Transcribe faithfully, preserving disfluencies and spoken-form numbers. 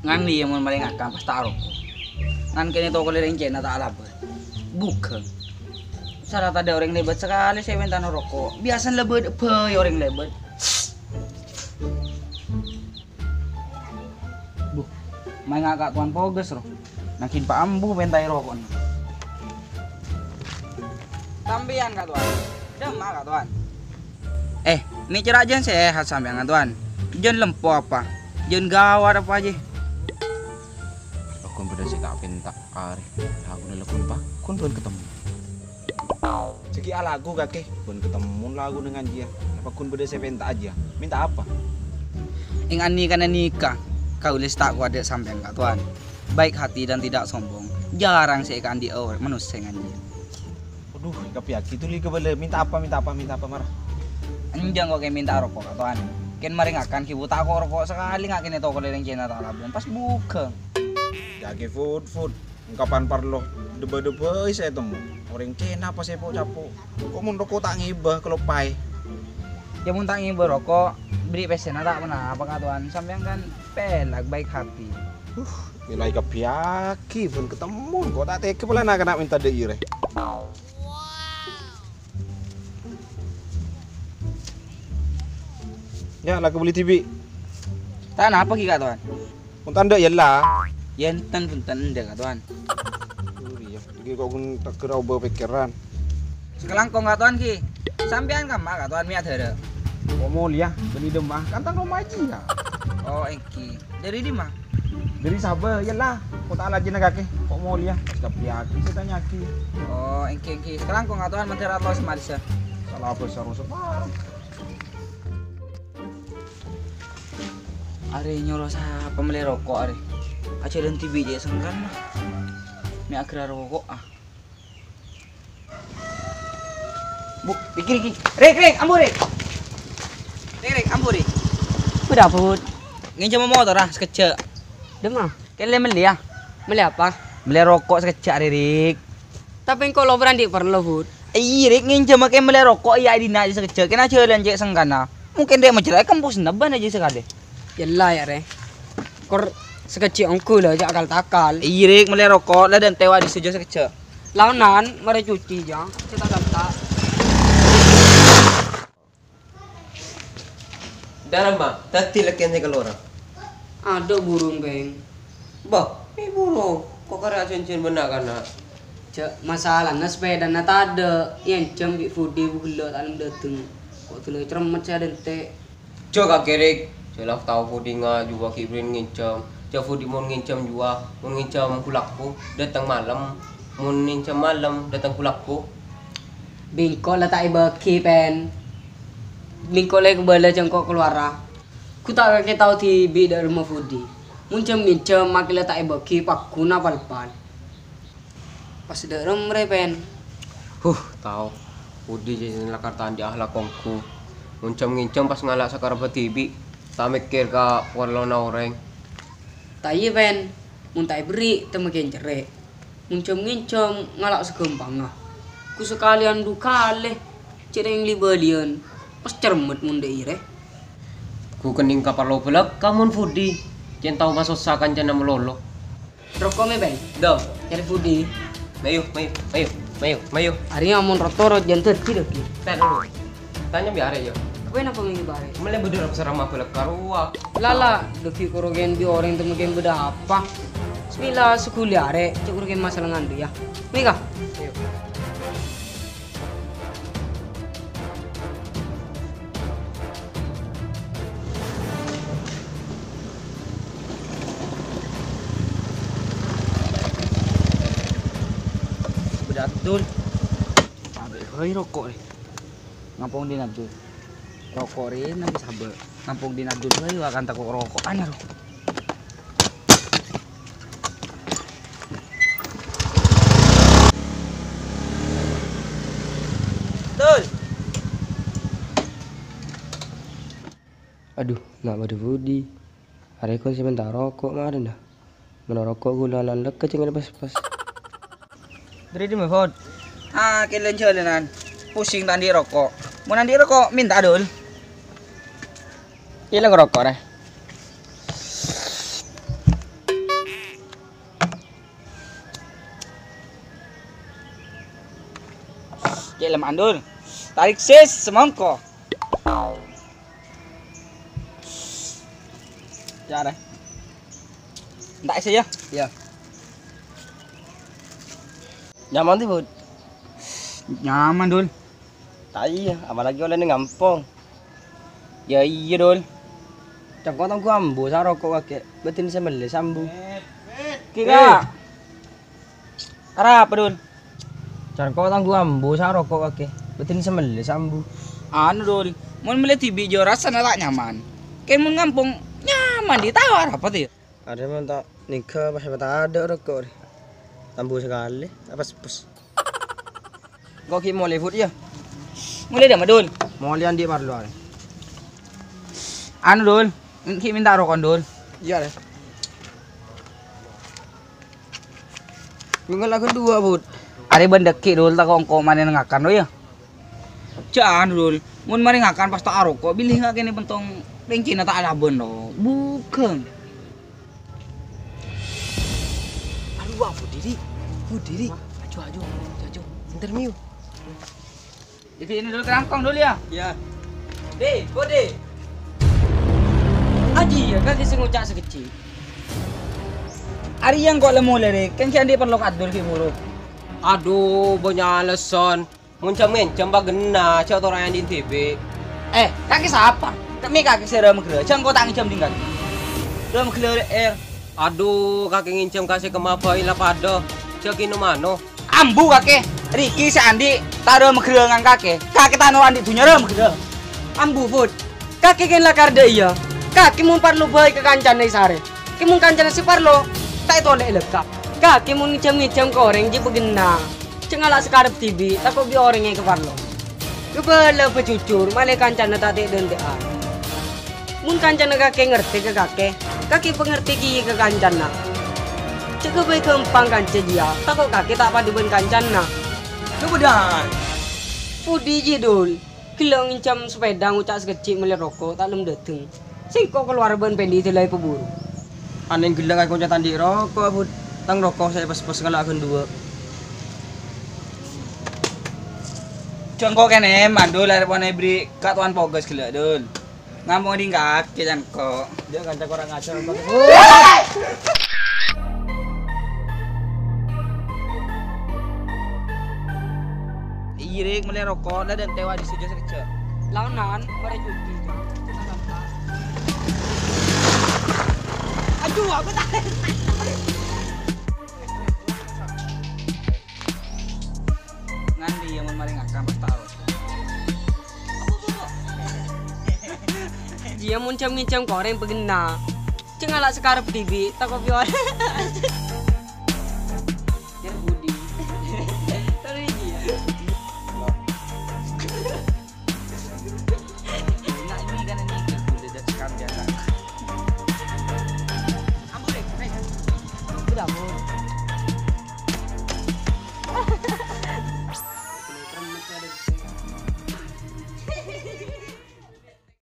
Ngan iyâ mon marè ngakan pas ta' aroko'. Ngan kènè' toko lèrèng cèna ta' alabât. Bhughâng. Sara tadâ' orèng lèbât sakalè sè mènta roko'. Biyasana la bâdâ bhâi orèng lèbât. Duh, maènga' Ka' Towan pogas, ro. Nangèng pa' ambu mèntaè roko'na. Sampèyan, Ka' Towan. Dâmma, Ka' Towan. Eh, mè' cèra' jân sèhat sampèyan, Ka' Towan. Jân lempo apa? Jân ghâwât apa, jhi? Laghuna bâdâ sè ta' pènta, arè. Laghuna laghuna paggun bân katemmo. Jhâ' ghi' alaghu, kakè. Bân katemmo laghuna ngan jiyâ. Paggun bâdâ sè pènta jiyâ. Mènta apa? Èng anèkana nèka, kaulâ sè ta' kowat dâ' sampèyan, Ka' Towan. Baik hati dan tidak sombong. Jhârâng sè èkaandi'â orèng manossa ngan jiyâ. Waduh, èkabâlâ'âghi duli kabâlâ. Mènta apa, mènta apa, mènta apa, mara? Enjâ' kok kè mènta roko', Ka' Towan. Kèng marè ngakan ghi' bu ta' ko' roko' sakalè, nga' kènè' toko lèrèng cèna ta' alabât. Pas bhughâng. Jhâ' ghi' food, food. Kapan parlo, dâ-bâdâ bhâi sè ètemmo. Orèng cèna pas èpo-capo. Ko' mon roko' ta' ngèbâ, kaloppaè. Yâ, mon ta' ngèbâ roko', bâri' pèssèna ta' ponapa, Ka' Towan. Sampèyan kan pèlak, baik hati. Uh, mèlaè èkabâlâ'âghi, bân katemmo. Ko' ta' tegghâ polana kana' mènta dâ' iyâ rè. Yâ, la kabâli dhibi'. Ta' napa ghi, Ka' Towan? Mon ta' endâ', yâ la. Yâ, enten, bhunten, endâ', Ka' Towan. Oh, iyâ. Iki kok ghun teger aobâ pèkkèran. Sakalangkong, Ka' Towan, ghi. Sampèyan kamma, Ka' Towan, mè' adârâ. Kok molèya, bânnè dâmma, kan tang roma jiyâ. Oh, èngghi. Dâri dimma? Dâri Sabâ, yâ la. Kok ta' lajâna kakè, kok molèya. Pas kabâlâ'âghi, sè tanya'aghi. Oh, èngghi, èngghi. Sakalangkong, Ka' Towan, mandhâr atos marissa. Sala bâsa roso pareng. Arè nyoro sapa mellè roko' arè? Ajhâlân dhibi' cè' sengkan. Mè' aghârâ roko', ah. Bu, iki, iki. Rik, Rik, ambu, Rik. Rik, Rik, ambu, Rik. Bâdâ apa, Bud? Ngènjhâmâ motor, ah, sakejjhâ'. Dâmma? Kèlè mellè, ah. Mellè apa? Mellè roko' sakejjhâ', Rik. Tapè engko' lo' berrâ' andi' parlo, Bud. Iyâ, Rik, ngènjhâmâ kè mellè roko', iyâ, è dinna' jâ' sakejjhâ'. Kèng ajhâlân cè' sengkana. Mungkin rè' majârâ èkempus nebban jâ' sakalè. Yâ la, yâ, rè. Kor sakejjhâ' ongghu la, jâ' akal-takal. Iyâ, Rik, mellè roko', la dântè' wa' dissa jâ' sakejjhâ'. Laonan, marè cuci, jâ'. Cè' ta' ganta'. Dârâmma, dhâddhi lèkèn sè kalowara. Adhu burung, Beng. Bâh, mè' burung, kok karè ajhânjhiyân bân na'-kana'. Jâ', masalana sapèdana tadâ', èènjhâm bi' Budi bu ghellâ' ta' nem dâteng. Kok dulâ cermet sè adântè'. Jâ' kakè, Rik, jâ' la tao Budi nga' jhuwa ghi' bâriyân ngènjhâm. Jâ' Budi mon ngènjhâm jhuwa, mon ngènjhâm gu-lagghu, dâteng malem. Mon ngènjhâm malem, dâteng gu-lagghu. Bi' engko' la ta' èbâghi, Pen. Bi' engko' la èkabâlâ jâ' engko' kalowara. Ghu ta' kakè tao dhibi' dâ' remma Budi. Mon jhâm-ngènjhâm makè la ta' èbâghi pagghun apal-pal. Pas dâ' remma rè, Pen. Huh, tao. Budi jâ' lakar ta' andi' akhlak ongghu. Mon jhâm-ngènjhâm pas ngala' sakarebbhâ dhibi', ta' mèkkèr ka parlona orèng. Ta' iyâ, Pen. Mon ta' èberri', ta' makè cerrè'. Mon jhâm-ngènjhâm ngala' saghâmpangnga. Ghu sakalèyan du kalè, cè' rèng li-bâliyân. Pas cermet mon dâ' iyâ rè. Ghu kennèng ka parlo bâlâkka' mon Budi, cè' tao masossa kancana malolo. Roko' mè, Beng? Dâ. Ca'na Budi. Mayu, mayu, mayu, mayu, mayu. Arèya mon ro-toro jân dhâddhi, Dâggi. Tar dulu. Tanya bi' arè', yâ. Apa napa mè' bi' arè'? Mellè bâdâ rap-sarama bâlâkka' rowa. Lala, Dâggi koro kèng bi' orèng temmo kèng bâdâ apa? Bismillah, saghuli arè', cè' koro kèng masalah ngandhu, yâ. Mè' ka? Ayo. Bâdâ Abdul. Abdul, hei, roko' rè. Ngampong dhin Abdul. Roko' rè, nangèng sabâ. Ngampong dhin Abdul, hei, wa kan tako' roko'an, aro. Dul. Adhu, ma' bâdâ Budi. Arè' kon sè mènta roko' marèna. Mon roko' ghulâ lan lekka cengel pas-pas. Dâri dimma, Fot? Ah, kèlèn jhâlânan. Pusing ta' andi' roko'. Mon andi' roko', mènta, Dul. Ilèng roko', rè. Cè' lemma', Dul. Tarik sis, semongko. Cara. Entak isi, ya? Iya. Nyaman, sih, Bud? Nyaman, Dul. Ta' iyâ, apalagi ollè neng kampong. Ya iyâ, Dul. Cengko tanggu ambu, sa' roko' kakè. Bâdhina sè mellè, sa' ambu. Kira. Eh. Arapa, Dul? Cengko tanggu ambu, sa' roko' kakè. Bâdhina sè mellè, sa' ambu. Anu, Dul. Mon mellè dhibi' jâ rasana ta' nyaman. Kèng mon kampong nyaman, dhi tao arapa, tèh? Arè mon ta' nèngghâ pas ta' tadâ' roko' rè. Tambu sakalè, apes-pes. Engko' ghi' molè, Bud, yâ? Molè dâ' emma, Dul? Molè andi' parlo arè. Anu, Dul, ghi' mènta roko', Dul. Iyâ, Rè. Mènga' laghun duwâ', Bud. Arè bân dâgghi', Dul, tako' engko' marè ngakan, Dul, yâ? Jhâ' anu, Dul. Mon marè ngakan pas ta' aroko', bilâ nga' kènè' pentong rèngkèna ta' alabân, Dul. Bhughâng. Aduh, wah, Budi, Di. Budi, Di. Aju, aju, aju, aju. Interview. Jadi ini dulu kerangkong dulu ya. Iya. Di, Budi. Aji ya, kakè sè ngoca' sakejjhi'. Arèya engko' la molè, Ri. Kèng sè andi' parlo ka Abdul ghi' buru. Aduh, bânnya' alesan. Mon jhâm-ngènjhâm pagenna, jhâ' torè andi' dhibi'. Eh, kakè sapa? Kami kakè sè râmaghellu, jhâ' engko' ta' ngènjhâm dhing kakè. Râmaghellu, Er. Aduh, kakè ngènjhâm ka sè kemma bhâi la padâ, jhâ' kèno mano. Ambu kakè, Riki sè andi' ta' râmaghellu ngan kakè. Kakè ta' noro' andi' dhunnya râmaghellu. Ambu, Bud. Kakè kèng la kardhâ iyâ. Kakè mon parlo bhâi ka kancana èsarè. Kè mon kancana sè parlo, ta' ètolè èlèkka'. Kakè mon ngènjhâm-ngènjhâm ka orèng jiyâ pagenna. Jhâ' ngala' sakarep dhibi', tako' bi' orèng èkaparlo. Kabâlâ bâ jujur, malè kancana ta' tè'-dântè'an. Mon kancana kakè ngartè ka kakè, kakè pangartè kèya ka kancana. Jhâ' ghâbây ghâmpang kanca jiyâ, tako' kakè ta' padâ bân kancana. Lu bâdâ. Budi jiyâ, Dul. Ghellâ' ngènjhâm sapèda ngoca' sakejjhi' mellè roko' ta' lem dâteng. Sèngko' kalowar bân Pendi dâlâi paburu. Anèng ghellâ' ka ngoca' ta' andi' roko', Bud. Tang roko' sè pes-pes ngala' ghân duwâ'. Jhâ' engko' kènè' mandul arè pon èberri' ka towan pogas ghellâ', Dul. Ngampong dhing kakè, cangko'. Dia kanca kurang ajar, Bang. Iyâ, Rik, mellè roko', la dântè' wa' di sujud kerja. Laonan, marè cuti, Jang. Kita lantas. Aduh, aku tak. Nganti ya, mon marè ngakan pas taro. Jiyâ mon jhâm-ngènjhâm ka orèng pagenna. Jhâ' ngala' sakarep dhibi', tako' bi' orèng.